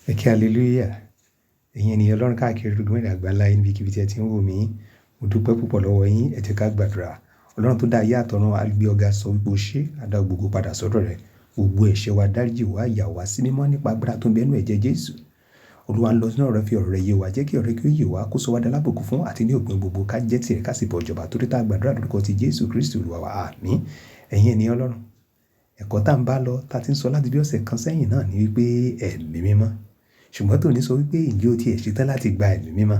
Ẹ ké hallelujah. Ẹ̀yin ènìyàn Ọlọ́run káàkiri gbogbo ìrìn àgbáńlá yín níbikíbi tí ẹ ti ń wò mí. Mo dúpẹ́ púpọ̀ lọ́wọ́ yín. Ẹ jẹ́ ká gbàdúrà. Ọlọ́run tó dá ayé àtọ̀run, a gbé ọ̀gá sọ wípé o ṣé, a dá gbogbo padà sọ́dọ̀ rẹ. Gbogbo ẹ̀ṣẹ̀ wa dáríjì wá, yà wá sí mímọ́ nípa agbára tó ń bẹ nínú ẹ̀jẹ̀ Jésù. Olúwa ń lọ sínú ọ̀rọ̀, fi ọ̀rọ̀ rẹ̀ yé wa, jẹ́ kí ọ̀rọ̀ kí ó yé wa, kó sọ wá di alábùkún fún àti ní òpin gbogbo ká jẹ́ tirẹ̀ ká sì bọ́ ìjọba torí tá a gbàdúrà lórúkọ ti Jésù Kristi Olúwa wa. Àmín. Ẹ̀yin ènìyàn Ọlọ́run, ẹ̀kọ́ tá ń bá lọ, tá ti ń sọ láti bí ọ̀sẹ̀ kan sẹ́yìn náà ni wípé ẹ̀mí mímọ́. Ṣùgbọ́n tòní sọ wípé ǹjẹ́ o ti ẹ̀ ṣetán láti gba ẹ̀mí mímọ́?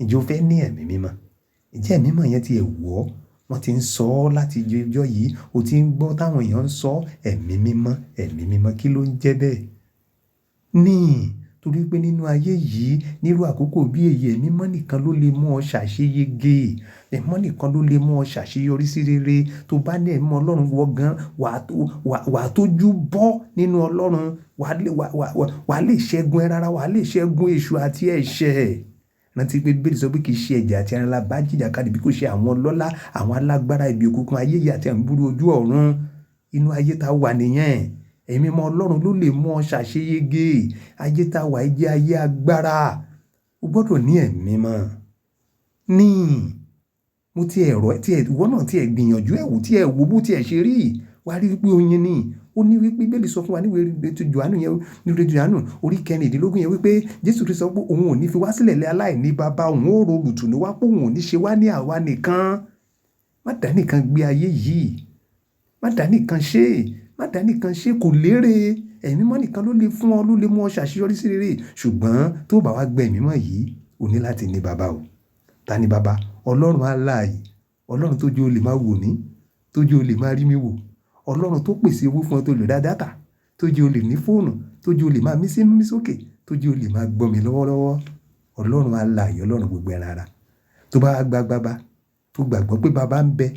Ǹjẹ́ o fẹ́ ní ẹ̀mí mímọ́? Ǹjẹ́ ẹ̀mí mímọ́ yẹn ti ẹ̀ wù ọ́? Wọ́n ti ń sọ ọ́ láti ọjọ́ yìí, o ti ń gbọ́ táwọn èèyàn ń sọ ẹ̀mí mímọ́, ẹ̀mí mímọ́, kí ló ń jẹ́ bẹ́ẹ̀? Ní, torí pé nínú ayé yìí, nírú àkókò bí èyí, ẹ̀mí mímọ́ nìkan ló lè mú ọ ṣàṣeyege. Ẹ̀mí mímọ́ nìkan ló lè mú ọ ṣàṣeyọrí sí rere. Tó bá ní ẹ̀mí Ọlọ́run wọ gan, wà á tójú bọ́ nínú Ọlọ́run, wà á lè ṣẹ́gun ẹran ara, wà á lè ṣẹ́gun èṣù àti ẹ̀ṣẹ̀. Rántí pé Bíbélì sọ pé kì í ṣe ẹ̀jẹ̀ àti ẹran la bá jìjà kadì bí kò ṣe àwọn ọlọ́lá, àwọn alágbára ibi òkùnkùn ayé yìí àti àwọn búburú ojú ọ̀run. Inú ayé tá wà nìyẹn. Ẹ̀mí mímọ́ Ọlọ́run ló lè mú ọ ṣàṣeyege. Ayé tá wà yìí jẹ́ ayé agbára. O gbọdọ̀ ní ẹ̀mí mímọ́. Ní, mo ti ẹ̀rọ, tí ẹ, ìwọ náà tí ẹ gbìyànjú ẹ wò, tí ẹ wò bó tí ẹ ṣe rí. Wà á rí wípé oyin ni. Ó ní wípé Bíbélì sọ fún wa ní ìwé ti Jòhánù yẹn, ní ìwé Jòhánù orí kẹrìndínlógún yẹn wípé Jésù Kristi sọ pé òun ò ní fi wá sílẹ̀ lé aláìní baba, òun ó ro olùtùnú wá pé òun ò ní ṣe wá ní àwa nìkan. Má dà nìkan gbé ayé yìí. Má dà nìkan ṣe. Má dà nìkan ṣe, kò lérè. Ẹ̀mí mímọ́ nìkan ló lè fún ọ, ló lè mú ọ ṣàṣeyọrí sí rere. Ṣùgbọ́n tó bá wá gba ẹ̀mí mímọ́ yìí, o ní láti ní baba o. Ta ni baba? Ọlọ́run alààyè. Ọlọ́run tó jẹ́ o lè máa wò mí, tó jẹ́ o lè máa rí mi wò. Ọlọ́run tó pèsè owó fún ọ tó lè ra data, tó jẹ́ o lè ní fóònù, tó jẹ́ o lè máa mí sínú mí sókè, tó jẹ́ o lè máa gbọ́ mi lọ́wọ́lọ́wọ́. Ọlọ́run alààyè, Ọlọ́run gbogbo ẹran ara. Tó bá gba baba, tó gbàgbọ́ pé baba ń bẹ,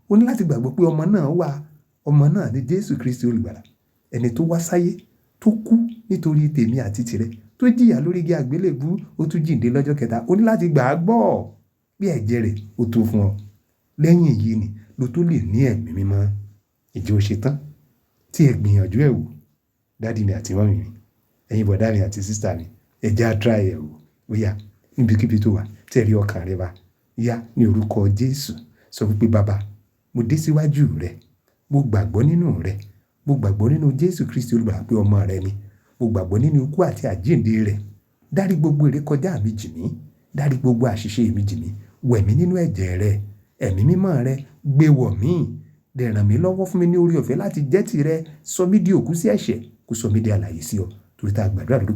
o ní láti gbàgbọ́ pé ọmọ náà wà. Ọmọ náà ni Jésù Kristi olùgbàlà. Ẹni tó wá sáyé, tó kú nítorí tèmi àti tìrẹ, tó jìyà lórí igi àgbélébùú, ó tún jíǹde lọ́jọ́ kẹta. O ní láti gbà á gbọ́ bí ẹ̀jẹ̀ rẹ̀ ó tó fún ọ. Lẹ́yìn èyí ni ló tó lè ní ẹ̀mí mímọ́. Ǹjẹ́ o ṣe tán? Tí ẹ gbìyànjú ẹ wò, daddy mi àti mummy mi, ẹ̀yin bọ̀dá mi àti sister mi, ẹ jẹ́ á try ẹ wò. Ó yá, níbikíbi tó wà, tí ẹ rí ọkàn rẹ bá, yá ní orúkọ Jésù. Sọ wípé baba, mo dé síwájú rẹ, mo gbàgbọ́ nínú rẹ, mo gbàgbọ́ nínú Jésù Kristi olùgbàlà pé ọmọ rẹ ni. Mo gbàgbọ́ nínú ikú àti àjíǹde rẹ̀. Dárí gbogbo ìrékọjá mi jì mí, dárí gbogbo àṣìṣe mi jì mí, wẹ̀ mí nínú ẹ̀jẹ̀ rẹ, ẹ̀mí mímọ́ rẹ gbé wọ̀ mí. Dẹ̀ ràn mí lọ́wọ́ fún mi ní oore ọ̀fẹ́ láti jẹ́ tìrẹ. Sọ mí di òkú sí ẹ̀ṣẹ̀, kó sọ mí di alààyè sí ọ. Torí tá a gbàdúrà lórúkọ